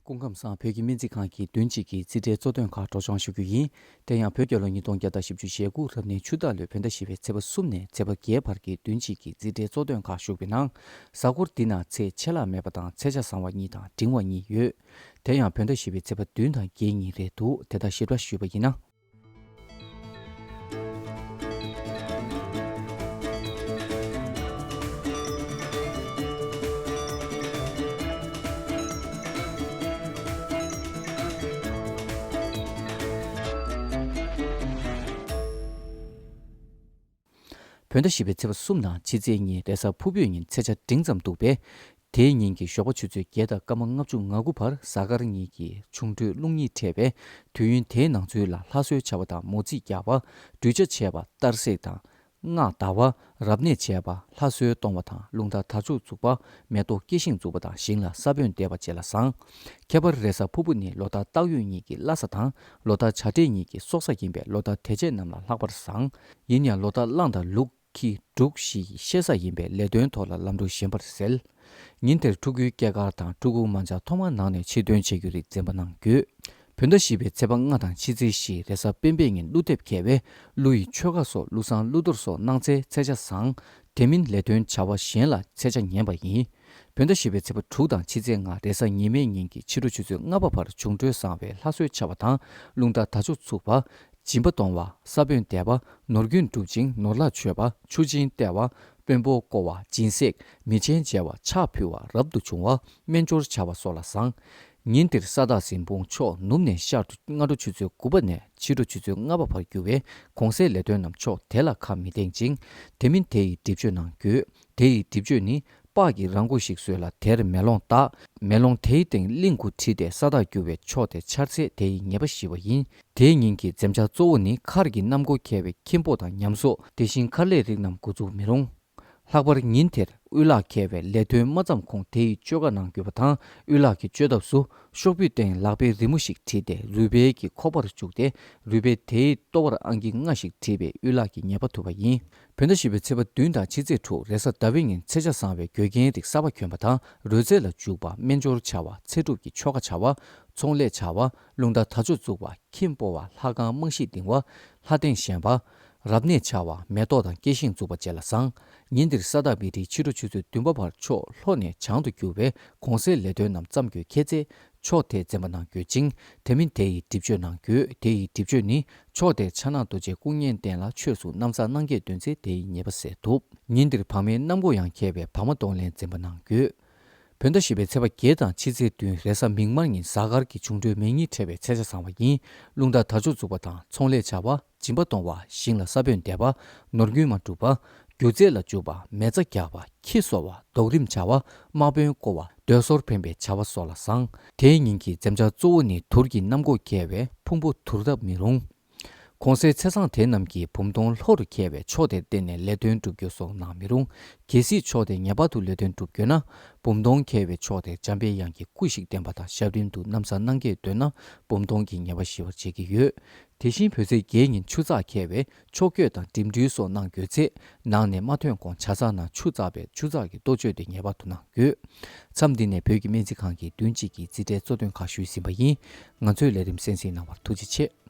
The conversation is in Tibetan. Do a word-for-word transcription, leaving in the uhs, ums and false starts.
སྐུ་ཁམས་བཟང་། བོད་ཀྱི་སྨན་རྩིས་ཁང་གི་བདུན་གཅིག་གི་རྩིས་ཁྲའི་གཙོ་དོན་ཁག་སྒྲོག་སྦྱང་ཞུ་རྒྱུ་ཡིན། དེ་ཡང་བོད་རྒྱལ་ལོ་ཉིས་སྟོང་བརྒྱ་དང་བཞི་བཅུ་ཞེ་དགུ་རབ་གནས་ཆུ་སྟག་ལོའི་བོད་ཟླ་བཞི་པའི་ཚེས་པ་གསུམ་ནས་ཚེས་པ་བརྒྱད་བར་གྱི་བདུན་གཅིག་གི་རྩིས་ཁྲའི་གཙོ་དོན་ཁག་ཞུགས་པའི་ནང་། གཟའ་འཁོར་འདི་ན་ཚེས་ཆད་ལྷག་མེད་པ་དང་ཚེས་ཆ་བཟང་བ་གཉིས་དང་འབྲིང་བ་གཉིས་ཡོད། དེ་ཡང་བོད་ཟླ་བཞི་པའི་ཚེས་པ་བདུན་དང་བརྒྱད་གཉིས་རེད་འདུག་དེ་དག་ཞིབ་ཕྲ་ཞུས་པ་ཡིན་ན། བོད་ཟླ་བཞི་པའི་ཚེས་པ་གསུམ་དང་ཕྱི་ཚེས་གཉིས་རེས་གཟའ་ཕུར་བུའི་ཉིན་ཚེས་ཆ་འབྲིང་ཙམ་འདུག་པས། དེའི་ཉིན་གྱི་ཞོགས་པ་ཆུ་ཚོད་བརྒྱད་དང་སྐར་མ་ལྔ་བཅུ་ང་དགུ་བར་གཟའ་སྐར་གཉིས་ཀྱི་ཆུང་དྲོད་རླུང་གཉིས་འཕྲད་པས། དུས་ཡུན་དེའི་ནང་ཚུད་ལ་ལྷ་གསོལ་བྱ་བ་དང་མོ་རྩིས་རྒྱག་པ། སྒྲུབ་བྱ་བྱས་པ་ལྟར་སྲེག་དང་། སྔགས་བཟླ་བ། རབ་གནས་བྱས་པ། ལྷ་གསོལ་གཏོང་བ་དང་རླུང་རྟ་དར་ལྕོག་འཛུགས་པ། མེ་ཏོག་སྐྱེ་ཤིང་འཛུགས་པ་དང་ཞིང་ལ་ས་བོན་འདེབས་པ་བཅས་ལ་བཟང་། ཁྱད་པར་རེས་གཟའ་ཕུར་བུ་ནི་ལོ་ཟླ་སྟག་ཡོས་གཉིས་ཀྱི་བླ་གཟའ་དང་ལོ་ཟླ་བྱ་སྤྲེལ་གཉིས་ཀྱི་སྲོག་གཟའ་ཡིན་པས་ལོ་ཟླ་དེ་བྱས་རྣམས་ལ་ལྷག་པར་བཟང་། ཡིན་ཡང་ལོ་ཟླ་གླང་དང་ལུག་ཁྱི་འབྲུག་བཞི་ཡི་གཤེད་གཟའ་ཡིན་པས་ལས་དོན་ཐོག་ལ་ལམ་འགྲོ་ཞན་པར་གསལ། ཉིན་དེར་ཕྲུ་གུའི་སྐྱེས་སྐར་དང་ཕྲུ་གུ་མ་འཇག་ཐོག་མར་ནང་ནས་ཕྱིར་འདོན་བྱེད་རྒྱུ་རིགས་འཛེམ་པ་གནང་དགོས། བོད་ཟླ་བཞི་པའི་ཚེས་པ་ལྔ་དང་ཕྱི་ཚེས་བཞི་རེས་གཟའ་སྤེན་པའི་ཉིན་ཀླུ་འདེབས་འཁེལ་བས་ཀླུ་ཡི་ཆོས་ཁ་སོགས་ཀླུ་བསང་ཀླུ་གཏོར་སོགས་གནང་ཚེ་ཚེས་ཆ་བཟང་། དེ་མིན་ལས་དོན་བྱ་བ་གཞན་ལ་ཚེས་ཆ་ངན་པ་ཡིན། བོད་ཟླ་བཞི་པའི་ཚེས་པ་དྲུག་དང་ཕྱི་ཚེས་ལྔ་རེས་གཟའ་ཉི་མའི་ཉིན་གྱི་ཕྱི་དྲོ་ཆུ་ཚོད་ལྔ་པ་བར་འབྱུང་འཕྲོད་བཟང་བའི་ལྷ་གསོལ་བྱ་བ་དང་རླུང་རྟ་དར་ལྕོག་འཚུགས་པ། སྦྱིན་པ་གཏོང་བ། ས་བོན་འདེབས་པ། ནོར་རྒྱུན་སྒྲུབ་ཅིང་ནོར་ལྷག་མཆོད་པ། ཆུ་སྦྱིན་སྟེར་བ། དཔོན་པོ་བསྐོར་བ། སྦྱིན་སྲེག་མི་ཆེན་མཇལ་བ། ཕྱག་ཕུལ་བ། རབ་ཏུ་བྱུང་བ། སྨན་སྦྱོར་བྱ་བ་སོགས་ལ་བཟང་། ཉིན་དེར་ས་བདག་གཟིམ་དཔུང་ཕྱོགས་ནུབ་ནས་ཤར་དུ་སྔ་དྲོ་ཆུ་ཚོད་དགུ་པ་ནས་ཕྱི་དྲོ་ཆུ་ཚོད་ལྔ་པ་བར་རྒྱུ་བས་གོང་གསལ་ལས་དོན་རྣམས་ཕྱོགས་དེ་ལ་ཁ་མི་གཏད་ཅིང་། དེ་མིན་དེ་ཡི་སྒྲིབ་བཅོས་གནང་དགོས། དེ་ཡི་སྒྲིབ་བཅོས་ནི། སྤགས་ཀྱི་ར་མགོ་ཞིག་བཟོས་ལ་དེར་མེ་ལོང་བཏགས། མེ་ལོང་དེའི་སྟེང་གླིང་དགུ་བྲིས་ཏེ་ས་བདག་རྒྱུ་བའི་ཕྱོགས་དེ་འཆར་ཚེ་དེ་ཡི་ཉེས་པ་ཞི་བ་ཡིན། དེའི་ཉིན་གྱི་འཛེམ་བྱ་གཙོ་བོ་ནི་མཁར་གྱི་གནམ་སྒོ་འཁེལ་བའི་ཁྱིམ་ཕོག་དང་ཉམས་གསོག་དེ་བཞིན་མཁར་ལས་རིགས་རྣམས་འགོ་འཛུགས་མི་རུང་། ལྷག་པར་ཉིན་དེར་དབུལ་ལག་འཁེལ་བའི་ལས་དོན་མ་བརྩམས་གོང་དེ་ཡི་བཅོས་ཁ་གནང་དགོས་པ་དང་། དབུལ་ལག་གི་བཅོས་ཐབས་སུ་ཤོག་བུའི་སྟེང་ལག་པའི་རི་མོ་ཞིག་བྲིས་ཏེ་རུས་སྦལ་གྱི་ཁོག་པར་བཅུག་སྟེ་རུས་སྦལ་དེའི་ལྟོ་བར་ཨང་ཀི་ལྔ་ཞིག་བྲིས་པས་དབུལ་ལག་གི་ཉེས་པ་ཐུབ་པ་ཡིན། བོད་ཟླ་བཞི་པའི་ཚེས་པ་བདུན་དང་ཕྱི་ཚེས་དྲུག་རེས་གཟའ་ཟླ་བའི་ཉིན་ཚེས་ཆ་བཟང་བའི་འགོས་རྐྱེན་རིགས་གསར་པ་གྱོན་པ་དང་རོལ་རྩེད་ལ་འཇུག་པ། སྨན་སྦྱོར་བྱ་བ། ཚེ་སྒྲུབ་ཀྱི་ཆོ་ག་བྱ་བ། ཚོང་ལས་བྱ་བ། རླུང་རྟ་དར་ལྕོག་འཛུགས་པ། ཁྱིམ་སྤོ་བ། ལྷ་ཁང་རྨང་གཞི་འདིང་བ། ལྷ་སྟེང་བཞེངས་པ། རབ་གནས་བྱ་བ། མེ་ཏོག་དང་སྐྱེ་ཤིང་འཛུགས་པ་བཅས་ལ་བཟང་། ཉིན་འདིར་ས་བདག་མི་ཁྲིའི་ཕྱི་དྲོ་ཆུ་ཚོད་བདུན་པ་བར་ཕྱོགས་ལྷོ་ནས་བྱང་དུ་རྒྱུ་བས་གོང་གསལ་ལས་དོན་རྣམས་བརྩམ་དགོས་ཁེལ་ཚེ། ཕྱོགས་དེ་འཛེམ་པ་གནང་དགོས་ཅིང་། དེ་མིན་དེ་ཡི་སྒྲིབ་བཅོས་གནང་དགོས། དེ་ཡི་སྒྲིབ་བཅོས་ནི། ཕྱོགས་དེར་ཕྱག་ན་རྡོ་རྗེ་སྐུ་བརྙན་བསྟན་ལ་ཆོས་སུ་རྣམ་གསར་གནང་སྐྱེས་འདོན་ཚེ་དེ་ཡི་ཉེས་པ་སེལ་ཐུབ། ཉིན་འདིར་བག་མའི་གནམ་སྒོ་ཡང་འཁེལ་བས་བག་མ་གཏོང་ལེན་འཛེམ་པ་གནང་དགོས། བོད་ཟླ་བཞི་པའི་ཚེས་པ་བརྒྱད་དང་ཕྱི་ཚེས་བདུན་རེས་གཟའ་མིག་དམར་ཉིན་གཟའ་སྐར་གྱི་འབྱུང་འཕྲོད་མེ་གཉིས་འཕྲད་པའི་ཚེས་ཆ་བཟང་བ་ཡིན། རླུང་རྟ་དར་ལྕོག་འཛུགས་པ་དང་ཚོང་ལས་བྱ་བ། སྦྱིན་པ་གཏོང་བ། ཞིང་ལ་ས་བོན་འདེབས་པ། ནོར་རྒྱུན་མ་སྒྲུབ་པ། རྒྱུ་རྫས་ལ་འཇུག་པ། མེ་བཙའ་རྒྱག་པ། ཁྱི་གསོ་བ། རྡོག་རིམ་བྱ་བ། དམག་དཔོན་བསྐོ་བ། སྡོད་སོར་འཕེན་པའི་བྱ་བ་སོགས་ལ་བཟང་། དེའི་ཉིན་གྱི་འཛེམ་བྱ་གཙོ་བོ་ནི་དུར་གྱི་གནམ་སྒོ་འཁེལ་བས་ཕུང་པོ་དུར་བཏབ་མི་རུང་། གོང་གསལ་ཚེས་བཟང་དེ་རྣམས་ཀྱིས་བུམ་སྟོང་ལྷོ་རུ་འཁེལ་བའི་ཕྱོགས་དེར་བརྟེན་ནས་ལས་དོན་སྒྲུབ་རྒྱུ་སོགས་གནང་མི་རུང་། གལ་སྲིད་ཕྱོགས་དེར་ངེས་པར་དུ་ལས་དོན་སྒྲུབ་དགོས་ན། བུམ་སྟོང་འཁེལ་བའི་ཕྱོགས་དེར་འཇམ་པའི་དབྱངས་ཀྱི་སྐུ་ཞིག་བསྟན་པ་དང་ཞབས་རིམ་དུ་རྣམ་གསར་གནང་སྐྱེས་འདོན་ན་བུམ་སྟོང་གི་ངེས་པ་ཞི་བར་བྱེད་ཀྱི་ཡོད། དེ་བཞིན་བོད་ཚེས་བརྒྱད་ཉིན་ཆུ་ཚགས་འཁེལ་བས་ཕྱོགས་བསྐྱོད་དང་འགྲིམ་འགྲུལ་སོགས་གནང་དགོས་ཚེ། ནང་ནས་མ་ཐོན་གོང་ཇ་ཚགས་ནང་ཆུ་བཙགས་པས་ཆུ་ཚགས་ཀྱི་ལྟོ་བཅོས་དེ་ངེས་པར་དུ་གནང་དགོས། མཚམས་འདི་ནས་བོད་ཀྱི་སྨན་རྩིས་ཁང་གི་བདུན་གཅིག་གི་རྩིས་ཁྲའི་གཙོ་དོན་ཁག་ཞུས་ཟིན་པ་ཡིན། ང་ཚོའི་ལས་རིམ་གསན་གཟིགས་གནང་བར་ཐུགས་རྗེ་ཆེ།